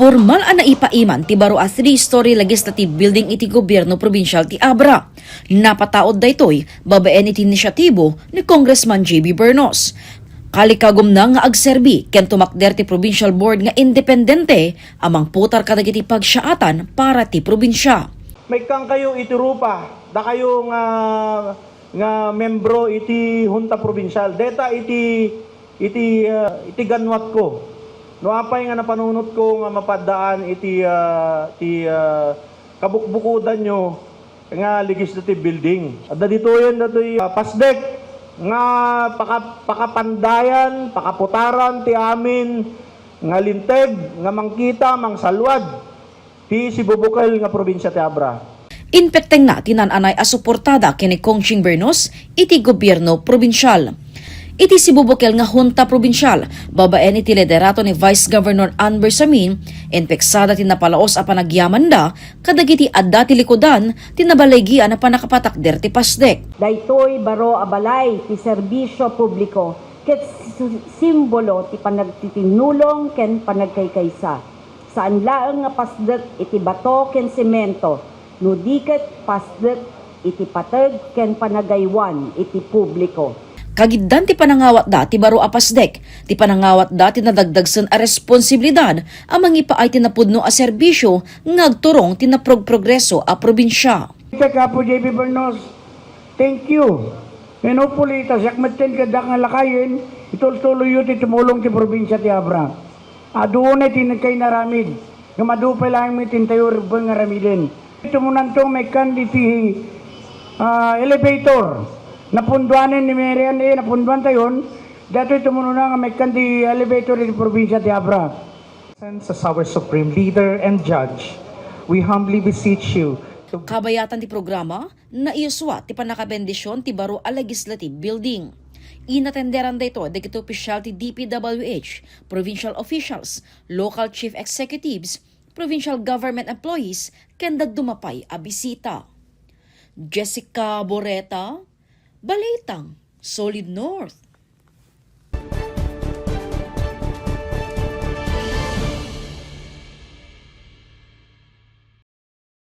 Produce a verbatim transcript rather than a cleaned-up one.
Pormal a naipaiman ti baro a three-story legislative building iti gobierno probinsial ti Abra. Napataud daytoy babaen iti inisyatibo ni Congressman J B Bernos. Kalikagumna nga agserbi ken tumakder ti provincial board nga independente a mangputar kadagiti pagsaatan para ti probinsia. Maikkankayo iti rupa, dakayo nga, nga membro iti Junta Provincial. Deta iti, iti, ah, iti ganwatko. No apay nga napanunotko nga mapaddaan iti, ah, ti, ah, kabukbukodanyo nga legislative building. Adda ditoyen datoy, ah, PASDEC nga paka-, pakapandayan, pakaputaran ti amin nga linteg nga mangkita, mangsalwad ti sibubukel nga probinsia ti Abra. Inpektengna ti naan-anay a suportada ken ni Conching Bernos iti gobierno probinsial. Iti sibubukel nga Junta Probinsial, babaen iti liderato ni Vice Governor Ann Bersamin, inpeksada ti napalaos a panagyamanda kadagiti adda ti likudan ti nabalaygian a pannakapatakder ti PASDEC. Daytoy baro a balay ti serbisio publiko ket s-, simbolo ti panagtitinnulong ken panagkaykaysa. Saan laeng nga pasdek iti bato ken semento, no di ket pasdek iti pateg ken panagaywan iti publiko. Kagiddan ti panangawatda ti baro a pasdek, ti panangawatda ti nadagdagsen a responsibilidad a mangipaay ti napudno a serbisio nga agturong ti naprogprogreso a probinsia. Ita, Apo J B Bernos, thank you. And hopefully, ta siak metten ket diak nga lakayen, itultuloyyo ti tumulong ti probinsia ti Abra. Adu unay ti nagkainaramid, ngem adu pay laeng met ti intayo rebbeng nga aramiden. Tumunanto nga maikkan iti, ah, elevator. Napunduanen ni Mary Ann, eh, napunduantayon. Datoy tumunona nga maikkan ti elevator iti probinsia ti Abra. As our Supreme Leader and Judge, we humbly beseech you to Kabayatan ti programa, naisua ti pannakabendision ti baro a legislative building. Inatenderan daytoy dagiti opisyal ti D P W H, provincial officials, local chief executives, provincial government employees, ken dadduma pay a bisita. Jessica Boreta, Balitang Solid North.